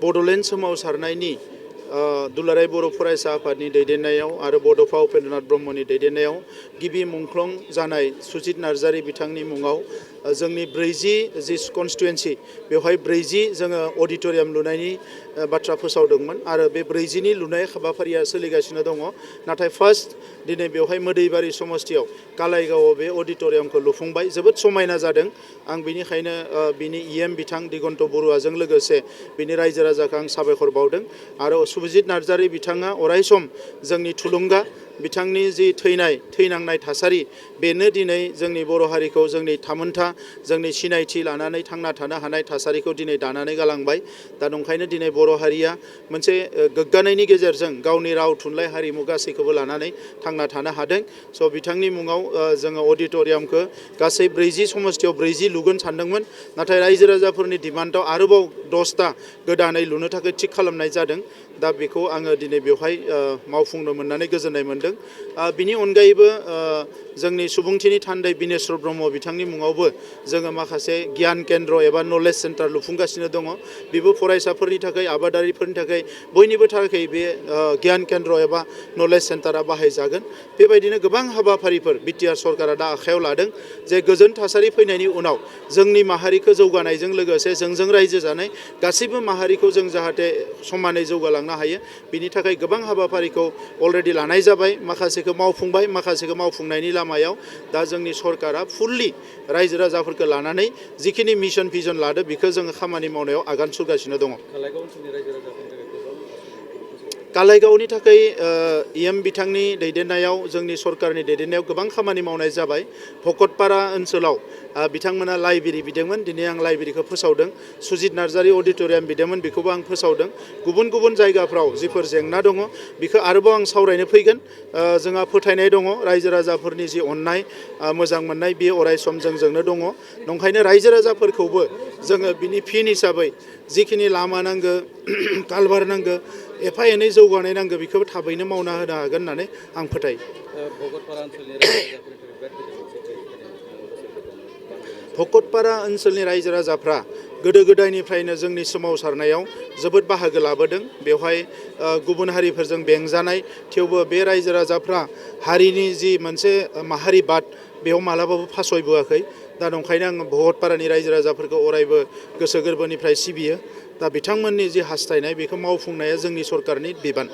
बड'लेण्ड सोमावसारनायनि दुलाराय बर' फरायसा आफादनि दैदेननायाव आरो बड'फा उपेन्द्रनाथ ब्रह्मनि दैदेननायाव गिबि मुंख्लं जानाय सुजित नार्जारी बिथांनि मुङाव जोंनि 40 जि कन्स्टिटुएन्सि बेवहाय 40 जोङो अडिटोरियाम लुनायनि बाथ्रा फोसावदोंमोन आरो बे 40नि लुनाय हाबाफारिया सोलिगासिनो दङ। नाथाय फार्स्ट दिनै बेवहाय मोदैबारि समस्तियाव कालाइगावआव बे अडिटोरियामखौ लुफुंबाय, जोबोद समायना जादों। आं बिनिखायनो बिनि इएम बिथां दिगन्त बरुवाजों लोगोसे बिनि रायजो राजाखौ आं साबायखर बावदों आरो सुजित नार्जारी बिथाङा अरायसम जोंनि थुलुंगा, बिथांनि जि थैनांनाय थासारि बेनो दिनै जोंनि बर' हारिखौ जोंनि थामोनथा जोंनि सिनायथि लानानै थांना थानो हानाय थासारिखौ दिनै दानानै गालांबाय। दा नंखायनो दिनै बर' हारिया मोनसे गोग्गानायनि गेजेरजों गावनि राव थुनलाइ हारिमु गासैखौबो लानानै थांना थानो हादों। स' बिथांनि मुङाव जोङो अडिटोरियामखौ गासै 40 समस्तियाव 40 लुगोन सानदोंमोन, नाथाय रायजो राजाफोरनि डिमान्डआव आरोबाव 10टा गोदानै लुनो थाखाय थिग खालामनाय जादों। दा बेखौ आङो दिनै बेवहाय मावफुंनो मोननानै गोजोननाय मोन्दों। बिनि अनगायैबो जोंनि सुबुंथिनि थान्दै बिनेस्वर ब्रह्म बिथांनि मुङावबो जोङो माखासे गियान केन्द्र एबा नलेज सेन्टार लुफुंगासिनो दङ। बेबो फरायसाफोरनि थाखाय, आबादारिफोरनि थाखाय, बयनिबो थाखाय बे गियान केन्द्र एबा नलेज सेन्टारा बाहायजागोन। बेबायदिनो गोबां हाबाफारिफोर बिटिआर सरकारा दा आखायाव लादों जे गोजोन थासारि फैनायनि उनाव जोंनि माहारिखौ जौगानायजों लोगोसे जोंजों रायजो जानाय गासैबो माहारिखौ जों जाहाथे समानै जौगालांनो हायो, बिनि थाखाय गोबां हाबाफारिखौ अलरेडि लानाय जाबाय, माखासेखौ मावफुंबाय, माखासेखौ मावफुंनायनि लामायाव। दा जोंनि सरकारा फुल्लि रायजो राजाफोरखौ लानानै जिखिनि मिशन भिजन लादो बेखौ जोङो खामानि मावनायाव आगान सुरगासिनो दङ। कालाइगावनि थाखाय इएम बिथांनि दैदेननायाव, जोंनि सरकारनि दैदेननायाव गोबां खामानि मावनाय जाबाय। भकतपारा ओनसोलाव बिथांमोना लाइब्रेरि बिदोंमोन, दिनै आं लाइब्रेरिखौ फोसावदों। सुजित नार्जारी अडिटोरियाम बिदोंमोन, बेखौबो आं फोसावदों। गुबुन गुबुन जायगाफ्राव जिफोर जेंना दङ बेखौ आरोबाव आं सावरायनो फैगोन। जोंहा फोथायनाय दङ रायजो राजाफोरनि जि अननाय मोजां मोननाय बेयो अरायसम जोंजोंनो दङ। नंखायनो रायजो राजाफोरखौबो जोङो बिनि फिन हिसाबै जिखिनि लामा नांगौ, कालभार नांगौ, एफा एनै जौगानाय नांगौ, बेखौबो थाबैनो मावना होनो हागोन होननानै आं फोथायो। भकतपारा ओनसोलनि रायजो राजाफ्रा गोदो गोदायनिफ्रायनो जोंनि सोमावसारनायाव जोबोद बाहागो लाबोदों। बेवहाय गुबुन हारिफोरजों बेंजानाय, थेवबो बे रायजो राजाफ्रा हारिनि जि मोनसे माहारिबाद बेयाव मालाबाबो फासयबोआखै। दा नंखायनो आङो भकतपारानि रायजो राजाफोरखौ अरायबो गोसो गोरबोनिफ्राय सिबियो। दा बिथांमोननि जि हास्थायनाय बेखौ मावफुंनाया जोंनि सरकारनि बिबान।